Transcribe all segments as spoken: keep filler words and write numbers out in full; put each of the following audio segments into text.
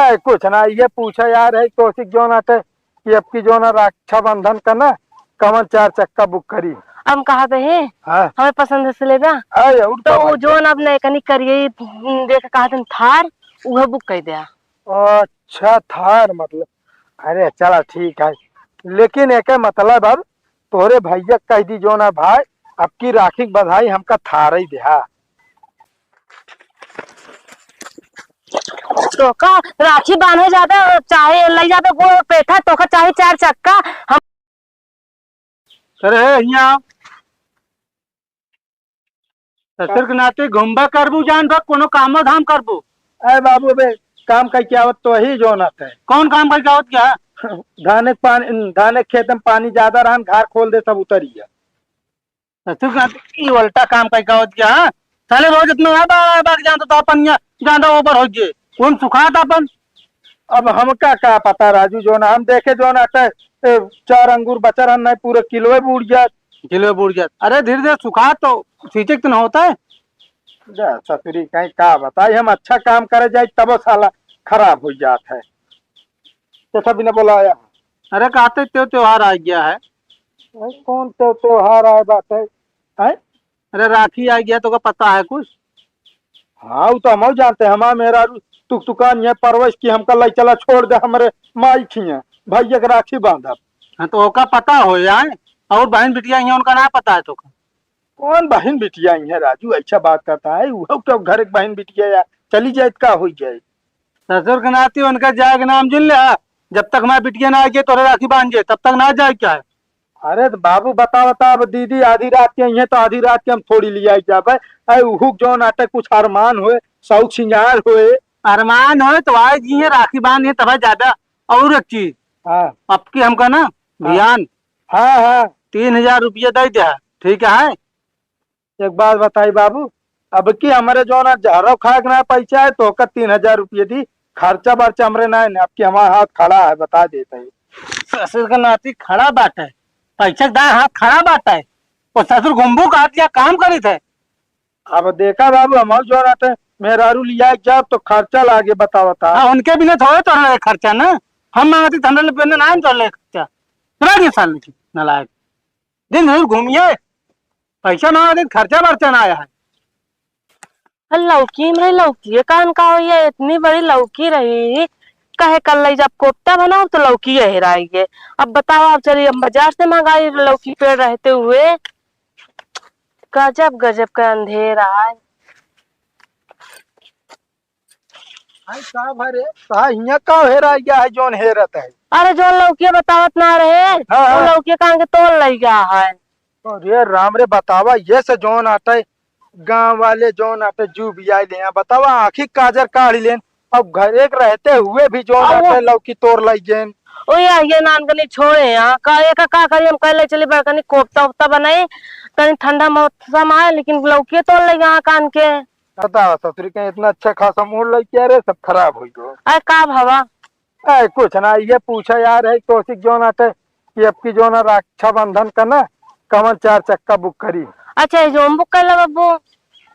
ए, कुछ ना, ये पूछा यार है, तोहसे जौन आटे कि अब की जौन रक्षाबंधन का ना, कवन चार चक्का बुक करी? हम कहा थे, हाँ। हमें पसंद है से लेबा। अरे, और तो का वो बात है? जौन अब नए कनी करिए, देख कहा थे थार, उहे बुक कर दिया। अच्छा, थार मतलब, अरे चला ठीक है, लेकिन एक मतलब अब तोहरे भैया कह दी जौन है भाई, अब की राखी के बधाई हमका थार ही देहा। तोका राखी बांधे जाबे, चाहे ले जाबे गोड़ पेठा, तोका चाहे चार चक्का। हम अरे, हियाँ आओ। ससुर के नाती घूमबा करबू, जान भर कोनो कामो धाम करबू। अरे बाबू, अबे काम कइ के आवत तो ही जौन आटे। कौन काम कइ के आवत क्या? धाने के पानी, धाने के खेत में पानी ज्यादा रहन, घर खोल दे, सब उतरिया। ससुर का ई उल्टा काम कई का होत क्या, हाँ? साले रोज इतना ना बा, बा के जानता तो अपन यहाँ ज्यादा ओवर हो गए। कौन सुखात अपन? अब हमका का पता राजू, जौन हम देखे जौन आटे, ए, चार अंगूर बचा रहन, नहीं पूरे किलोए बूड़ जात। किलोए बूड़ जात। अरे धीरे धीरे सुखात तो सींचे के तो ना होता है। जा ससुरी कहीं का बताई, हम अच्छा काम करे जाई तबो साला खराब हो जात है। तो सब बिना बोला आया। अरे कहते त्यो त्योहार आ गया है। भाई, कौन तो त्योहार आए बाटे? हैं? अरे, राखी आ गया, तोका पता है कुछ? हाँ, वो तो हम जानते हैं। हमारा मेहरारू तुकतुकान ये परवरिश की हमका लई चला छोड़ दे, हमरे माई खिया भैया के राखी बांधब। हाँ, तो ओका पता हो यार, और बहन बिटिया यहाँ उनका ना पता है तोका? कौन बहन बिटिया यहाँ राजू, ऐसा बात करता है? वो तो घर एक बहन बिटिया या चली जाए, का हो जाए? ससुर के नाती उनका जाए के नाम जिन ले, हाँ? जब तक मैं बिटिया ना आइए, तोरे राखी बांध जाए, तब तक ना जाए क्या है? अरे तो बाबू, बता, बता, अब दीदी आधी रात के अइहें तो आधी रात के हम थोड़ी लियाई जाबे। अरे उहुक जौन आटे कुछ अरमान होए, शौक सिंगार होए। अरमान होए तो आए जी हैं, राखी बांध है तब जाबे। और एक चीज, हाँ। अब की हमका ना हाँ। ध्यान, हाँ, हाँ। तीन हजार रुपये दे दे, ठीक है? एक बात बताई बाबू, अब की हमरे जौन है जहरो खाए के ना पैसा है, तो ओकर तीन हजार रुपये दी, खर्चा बर्चा हमरे ना है, अब की हमारा हाथ खड़ा है, बता देते हैं। ससुर के नाती खड़ा बाटे, पैसा के दाएं हाथ खड़ा बाटे, वो ससुर घुम्बू का हाथ या काम करी थे। अब देखा बाबू, हम जौन आटे मेहरारू लिया के जाब तो खर्चा लागे, बतावता। हाँ, उनके बिना थोड़े तोड़ ले खर्चा ना, हम मांगती तो हमरे लिए ना है तोड़ ले खर्चा, चला गया साल की नालायक। दिन भर घूमिए, पैसा ना आवे, खर्चा बर्चा ना आया है। अरे लौकी में रही, लौकी ये कान का होइए, इतनी बड़ी लौकी रही, कहे कल ले जब कोफ्ता बनाओ तो लौकी ये हेराई है। अब बताओ, अब चलिए हम बाजार से मंगाई लौकी पेड़ रहते हुए। गजब गजब का अंधेरा है। आई का भरे, का हियाँ का हेरा गया है, जौन हेरत है? अरे, जौन लौकिया बतावत ना रहे, हाँ, वो हाँ। लौकिया कान के तोड़ लई गया है। अरे राम रे, बतावा, ये से जौन आटे, गाँव वाले जौन आटे, जू भी आए ले, बतावा, आँखी काजर काढ़ लेन, अब घर एक रहते हुए भी जौन अब वो आटे, लौकी तोड़ लई गेन। ओ या, ये नान कनी छोड़े, यहाँ का, एक का करी, हम कह ले चली बा, कनी कोफ्ता उफ्ता बनाई, कनी ठंडा मौसम आए, लेकिन लौकिया तोड़ लई गया कान के। बतावा ससुरी, कहीं इतना अच्छा खासा मूड लग गया रे, सब खराब हो गयो। अरे का भवा? ए, कुछ ना, ये पूछा यार है, कौशिक जौन आटे कि अब की जौन रक्षाबंधन का ना, कवन चार चक्का बुक करी? अच्छा, ये जौन बुक कर लो बब्बू।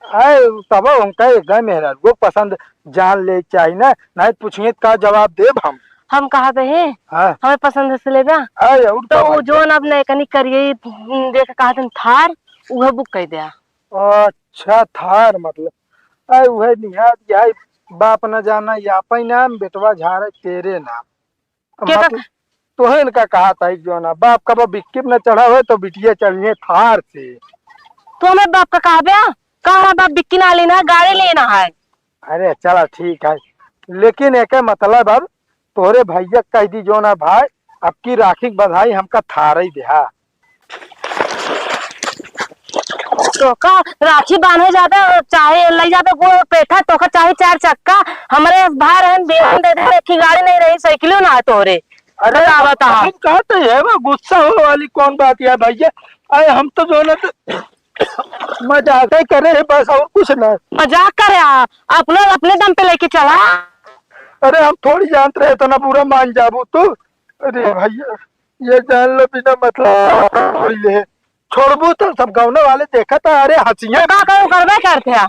ए, तब उनका एक गए मेहरारू को पसंद जान ले चाहिए ना, नहीं पूछिए का जवाब देब हम। हम कहा थे, हाँ। हमें पसंद है से लेबा। ए, और तो का वो बात है? जौन अब नए कनी करिए, देख कहा थे थार, उहे बुक कर दिया। अच्छा, थार मतलब, अरे उहे निहार, यही बाप न जाना, या पे नाम, बेटवा झारे तेरे नाम। के मतलब, का? तोहे इनका कहा था, एक जो ना, बाप कब बिक्की न चढ़ा हो, तो बिटिया चढ़िए थार से। तू हमें बाप का कहबे? कहाँ बाप बिक्की ना लेना है, गाड़ी लेना है। अरे, चला, ठीक है, लेकिन एक मतलब, अब तोहरे भैया कह दी जो ना, भाई, अब की राखी के बधाई हमका थार ही देहा। तोका राखी बांधे जाबे, चाहे ले जाबे गो पेठा, तोका चाहे चार चक्का, हमरे भाई रहन बिहान दे दे, एक ही गाड़ी नहीं रही, साइकिलो ना है तोहरे। अरे, बता, बता। हम कहते हैं, वो गुस्सा हो वाली कौन बात है भैया? अरे, हम तो जो ना, तो मजाक ही करे हैं बस, और कुछ ना। मजाक करे आप, अपने, अपने दम पे लेके चला। अरे, हम थोड़ी जानते रहे, इतना बुरा मान जाबू तू। अरे भैया, ये जान लो, बिना मतलब छोड़ ले। छोड़बू तो सब गाँव वाले देखा था, अरे हंसिया। का करूँ, करबे करते हैं।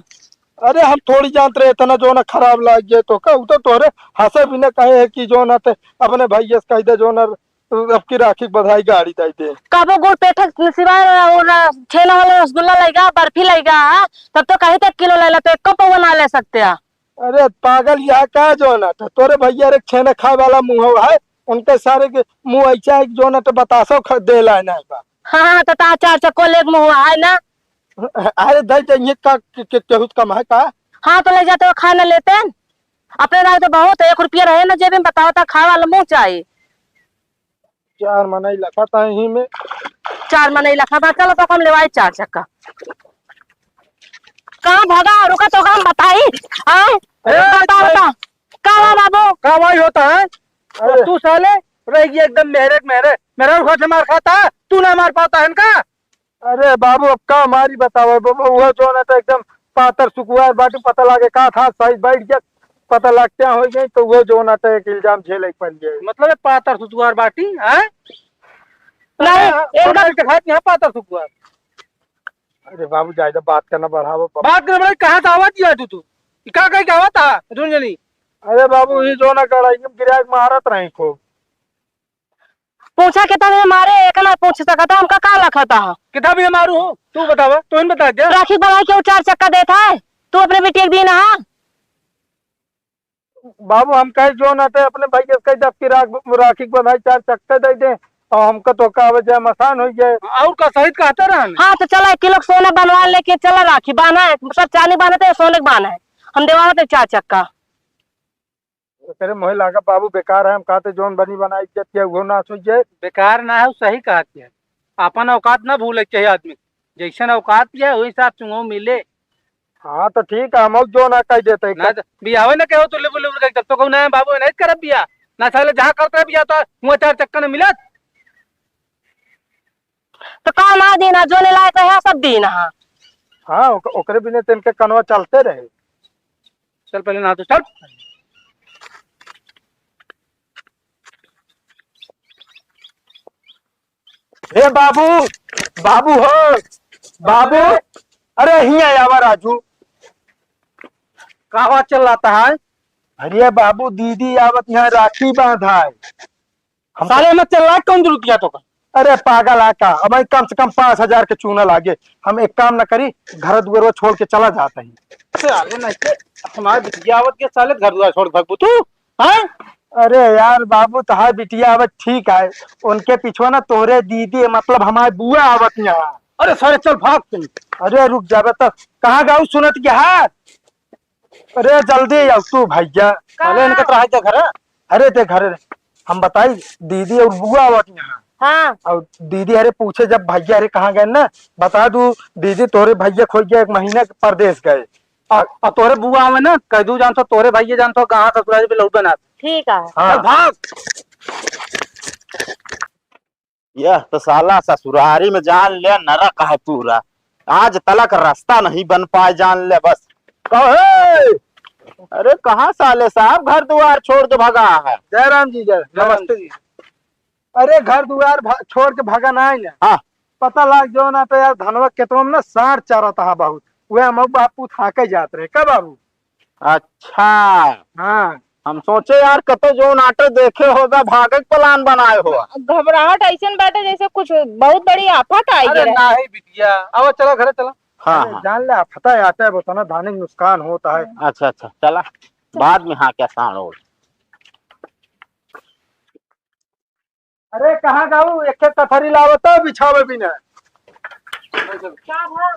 अरे हम थोड़ी जानत रहे इतना जौन है खराब लाग जाए तोका, उ तो तोहरे हँसे बिना कहे है कि जौन है ते अपने भइया से कहि दे जौन है अब की राखी के बधाई गाड़ी दइ दे। कबो गुड़ पेठा के सिवाय और छेना वाला रसगुल्ला लइगा, बर्फी लइगा, तब तो कही थे किलो ले ला, तो एको पौवा ना ले सकते हैं। अरे पागल, यह का जौन है ते तोरे भइया रे छेना खाए वाला मुँह है, उनके सारे के मुँह ऐसा है कि जौन है ते बतासो ख-, दे लाए ना बा। हाँ, हाँ, तो ता चार चक्को लेग मुँह है ना। अरे दइ दे, ये का के, के, केहू कम है का? हाँ, तो ले जाते हो, खा न लेते। अपने नाम तो बहुत है, एक रुपया रहे ना जेब में, बताओ ता खाए वाला मुँह चाहिए। चार मनई लखत है ही में। चार मनई लखत है, चलो तो हम लेवाई चार चक्का। कहाँ भगा, रुका तो हम बताई। आए, अरे, बता, अरे, बता। का हुआ बाबू? का भाई होता है? अरे। तू साले रह गया एकदम मेहरे के मेहरे। मेरा घर से मार खाता, तू ना मार पाता है इनका। अरे बाबू, अब का मारी बतावे बाबू, वो जौन है तो एकदम पातर सुकुआर बाटी, पता लागे का था, साइज बैठ गया, पता लगते हो गए, तो वो जौन है तो एक इल्जाम झेले के पड़ गए। मतलब ये पातर सुकुआर बाटी, हैं? नहीं, अरे, इनका हम देखात नहीं है पातर सुकुआर। अरे बाबू, ज्यादा बात करना बढ़ावो बाबू। बात करना बढ़ाई, कहाँ से आवाज दिया तू, तू? ये का कही के आवा था, दोनों जनी? अरे बाबू, ये जौन है कढ़ाई में गिरा के मारत रहे खूब। पूछा कितना भी मारे, एक ना पूछ सकता, हमका का लखता है? कितना भी मारू हो, तू बतावा, तू ही बता दे। राखी बनाई के उ चार चक्का देता है, तू अपने बिटिया के दीन हा? बाबू, हम कहे जौन है ते अपने भइया से कह दे, आपकी राख-, राखी के बधाई चार चक्का दइ दे, और हमका तो का आवे जाए, मसान हो जाए। और का सहित कहते रहन? हाँ, तो चला एक किलो सोना बनवा लेके चला, राखी बान्हा है, मतलब चांदी बान्हा थे, सोने के बान्हा है, हम देवावत है चार चक्का। एकरे मोहे लागत बाबू बेकार है, हम कहते जौन बनी बनाई इज्जत के उहो नाश हो जाए। बेकार ना है, सही कहत है। आपन औकात ना भूले के चाहिए आदमी। जैसन औकात है, वही हिसाब से उहो मिले। हाँ, तो ठीक है, हम जौन है कह देते हैं। ना तो बियाहे ना कहो तो लेबू लेबू करके, तब तो कहूँ ना बाबू, नहीं करब बियाह। ना साले जहाँ करते बियाह तो हुआ चार चक्का न मिलत। तो का ना दीन हा, जोने लायक रहे, सब दीन हा। हाँ, ओक-, ओकरे बिना तो इनके कनवा चलते रहे। चल पहले नहा तो, चल। ए बाबू, बाबू हो, बाबू, अरे हियाँ आवा राजू। का बात चल रहा है? अरे बाबू, दीदी आवत यहाँ राखी बांधा है। हम साले में चिल्लाए कौन जरूरत किया तो का? अरे पागल आ का, अब कम से कम पाँच हजार के चूना लागे। हम एक काम न करी, घर दुआर छोड़ के चला जाता ही। साले नहीं के, हमारे बिटिया आवत के साले घर दुआर छोड़ भगबू तू, हैं? अरे यार बाबू, तहार बिटिया आवत ठीक है, उनके पिछुआ ना तोहरे दीदी, मतलब हमारे बुआ आवत यहाँ। अरे साले चल भाग तुम। अरे रुक जाबे तो, कहाँ गाऊ सुनत के हाथ? अरे जल्दी आओ तू भैया। कहाँ? अरे इनका तो रहे दे घर। अरे दे घर, हम बताई, दीदी और बुआ आवत यहाँ। हाँ। और दीदी अरे पूछे जब भैया अरे कहाँ गए ना, बता दू दीदी तोरे भैया खोई गए, एक महीना के परदेस गए। और, और तोरे बुआ आवे ना, कह दू जान सो तोरे भैया जान सो कहाँ ससुराल पे लौटे ना। ठीक है। हाँ। चल भाग। यह तो साला ससुरारी में जान ले नरक है पूरा, आज तलक रास्ता नहीं बन पाए जान ले बस। कहे, अरे कहाँ साले साहब घर दुआर छोड़ के भगा है? जय राम जी, जय, नमस्ते जी। अरे घर दुआर भ-, छोड़ के भगा ना है ना। हाँ। पता लाग जो ना तो यार धनवा खेतवा में ना साँड़ चरत हा बहुत, वह हम बापू थाके जात रहे का बाबू। अच्छा। हाँ। हम सोचे यार कतो जौन आटे देखे होगा, भागे के plan बनाए हो। घबराहट ऐसन बाटे जैसे कुछ बहुत बड़ी आफत आई अरे है। नाही बिटिया, आवा चला घरे चला। हाँ, अरे हाँ। जान ले आफत आटे, बताना धाने के नुकसान होता है। अच्छा अच्छा, चला। बाद में हाँ क्या साँड़ हो। अरे कहाँ जाऊ, एक एक कथरी लावत हो बिछावे बिना। का भा?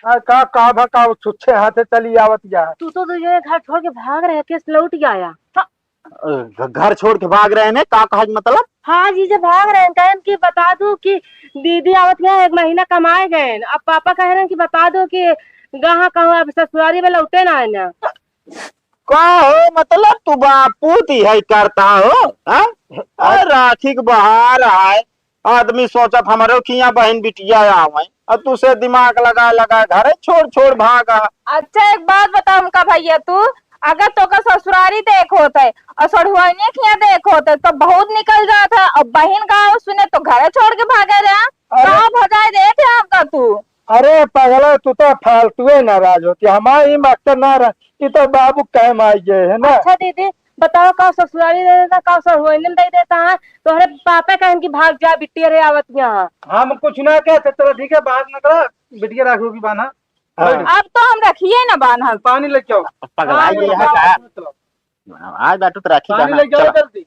आ, का, का भा, का छुच्छे हाथे चली आवत जा। तू तो तुझे घर छोड़ के भाग रहे, कैसे लौट के आया? हाँ। अ, घ-, घर छोड़ के भाग रहे ने, का कहा मतलब? हाँ जीजा, भाग रहे हैं, कहन कि बता दू कि दीदी आवत है, एक महीना कमाए गए हैं। अब पापा कह रहे हैं कि बता दो कि कहाँ, कहाँ अब ससुरारी में लौटे ना है ना। का हो, मतलब तू बापू ती है करता हो, हाँ? अरे राखी के बहार आए, आदमी सोचत हमरो किया बहन बिटिया आवे, और तू से दिमाग लगा लगा घरे छोड़ छोड़ भागा। अच्छा एक बात बता हमका भैया, तू अगर तोका ससुरारी देख होत है और सढ़ुआइने किया देख होत है तो बहुत निकल जात है, और बहन का सुने तो घरे छोड़ के भागे रहा। अरे। का भजाए देत है हमका तू? अरे पगला, तू तो फालतुए नाराज होती, हमार ई मकसद ना रहा, ई तो बाबू कहे में आई गए है ना। अच्छा दीदी, बताओ, का ससुरारी दे देता, का ससुरारी दे देता है? तोहरे पापे कहन की भाग जा बिट्टी रे आवत यहाँ। हम कुछ ना कहते, चलो ठीक है, बात ना करा, बिटिया राखी होगी बान्हा। हाँ। अब तो हम रखिए ना बान्हा। पानी लेके आओ। पगला हाँ, ये है का? आज बैठो तो राखी पानी बान्हा, लेके आओ चला। जल्दी।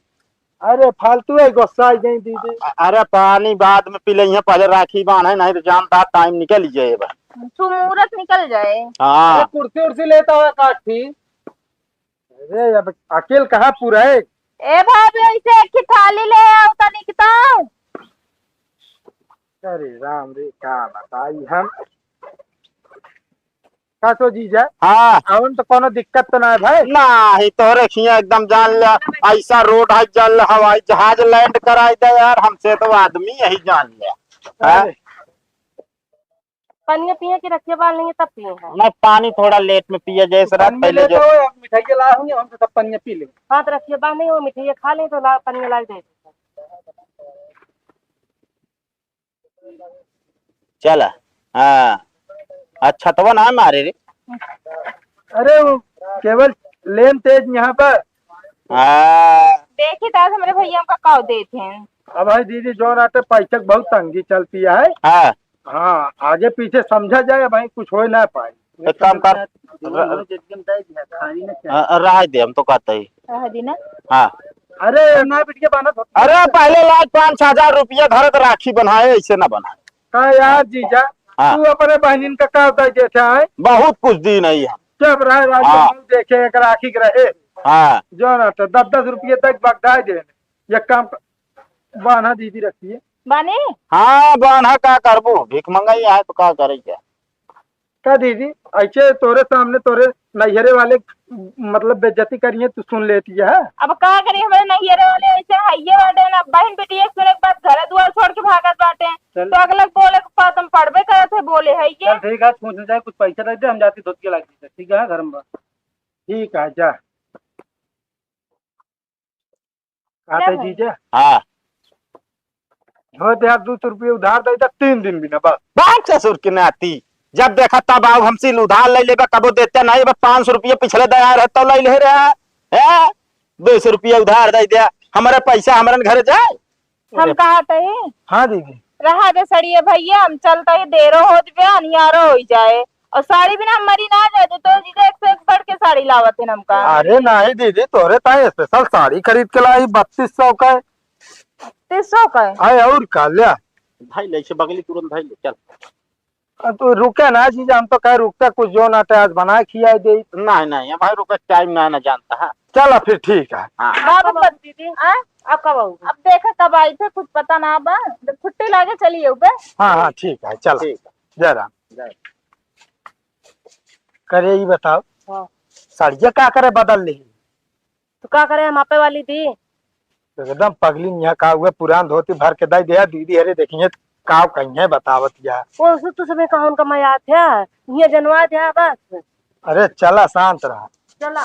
अरे फालतू है, गुस्सा आ गई दीदी। अ-, अरे पानी बाद में पी लेइहे, पहले राखी बान्हे, नहीं तो जानता टाइम निकल जाए बा। तू मुहूर्त निकल जाए। हाँ। अरे कुर्सी उर्सी लेता हुआ काट थी। अरे अब अकेल कहाँ पूरा है? ए भाभी, ऐसे एक ही थाली ले आओ तनिक तो। अरे राम रे, का बताई हम। का सो जीजा? हाँ। आवन तो कोनो दिक्कत तो ना है भाई? नाही, तोहरे खिया एकदम जान ले, ऐसा रोड है, जल हवाई जहाज लैंड कराई दे यार, हमसे तो आदमी यही जान ले। हाँ? अरे। पनिया पिए कि रखिए बाल नहीं है तब पिए हैं। नहीं, पानी थोड़ा लेट में पिए, जैसे रात पानी पहले लेट जो हो, हम मिठाई ला होंगे, हम तो सब पनिया पी लेंगे। हाँ, तो रखिए बाल नहीं हो, मिठाई खा लें तो ला, पनिया ला दे। चला। हाँ। अच्छा, तो ना मारे रे। अरे वो केवल लेन तेज यहाँ पर। हाँ। देखी तो आज हमरे भैया का काव देत हैं। अब भाई दीदी, जो रहते पैसे की बहुत तंगी चलती है। हाँ। हाँ, आगे पीछे समझा जाए भाई, कुछ हो ना पाए। एक काम कर। खानी ना चाहिए। हाँ, रहा दे, हम तो कहते ही। रहा दी ना। हाँ। अरे ना बिटिया बान्हा तो। अरे पहले लाख पाँच हजार रुपया धरत राखी बनाए, ऐसे ना बनाए। का यार जीजा, हाँ। तू अपने बहनिन का का दे देते हैं? बहुत कुछ दी नहीं है। चुप रहे, राज हाँ। देखे एक राखी के रहे। हाँ। जो ना तो दस दस रुपये तक बगदाई दे। एक काम कर, बान्हा दीदी रखिए। बानी? हाँ, बान्हा का करबू? भीख मंगाई है तो का करेंगे? का दीदी, ऐसे तोरे सामने तोरे नैहरे वाले मतलब बेइज्जती करिए, तू सुन लेती है? अब का करी, हमरे नैहरे वाले ऐसे हइये बाटे ना, बहन बेटी एक सुने के बाद घर दुआर छोड़ के भागत बाटे। चल। तो अगला बोले के बात हम पड़बे करत है, बोले है ये। चल ठीक है, पूछ जाए, कुछ पैसा दे दे, हम जाती धोती ला दीजिए, ठीक है, घर में। ठीक है, जा। का आते है? जीजा? हाँ। हो दे यार, दो सौ रुपये उधार दे दे, तीन दिन बिना बस। बाप ससुर के नाती, जब देखा तब आओ, हमसे उधार ले लेबा, कबो देते नहीं, बस पाँच सौ रुपये पिछले दया रहे तो ले ले रहा है, दो सौ रुपये उधार दे दे, हमारे पैसा हमारे घर जाए। हम अरे। कहा तही? हाँ दीदी। रहा दे सड़िए भैया, हम चलता ही, देरो हो जबे, अनियारो हो जाए। और साड़ी बिना हम मरी ना जाए, तो जीजा एक से एक बढ़ के साड़ी लावत है हमका। अरे नहीं दीदी, तोरे ताई स्पेशल साड़ी खरीद के लाई, बत्तीस सौ का है। तीस सौ का है? अरे और का, ले। भाई ले, इसे बगली तुरंत भाई ले, चल। अब तू रुके ना जीजा, हम तो कहे रुकता कुछ जो ना ते आज बना खिया दे। नहीं, नहीं, भाई रुके, टाइम ना, ना जानता है। चला फिर ठीक है। हाँ। बाबू, दीदी, आ? अब कब आओगे? अब देखा कब आई थे, कुछ पता ना बा। जब छुट्टी लागे चली आऊ बे। हाँ, हाँ, ठीक है, चला। ठीक है। जय राम। जय। करे, ई बताओ, हाँ। सड़िया का करे बदल ली? तो का करे, हम आपे वाली दी। एकदम पगली निया का हुआ, पुरान धोती भर के दे दिया, दीदी हरे देखिए, का कहीं है बतावत या। वो सु-, तू समय कहाँ उनका मैं याद है, ये जनवा दिया बस। अरे चला, शांत रहा। चला।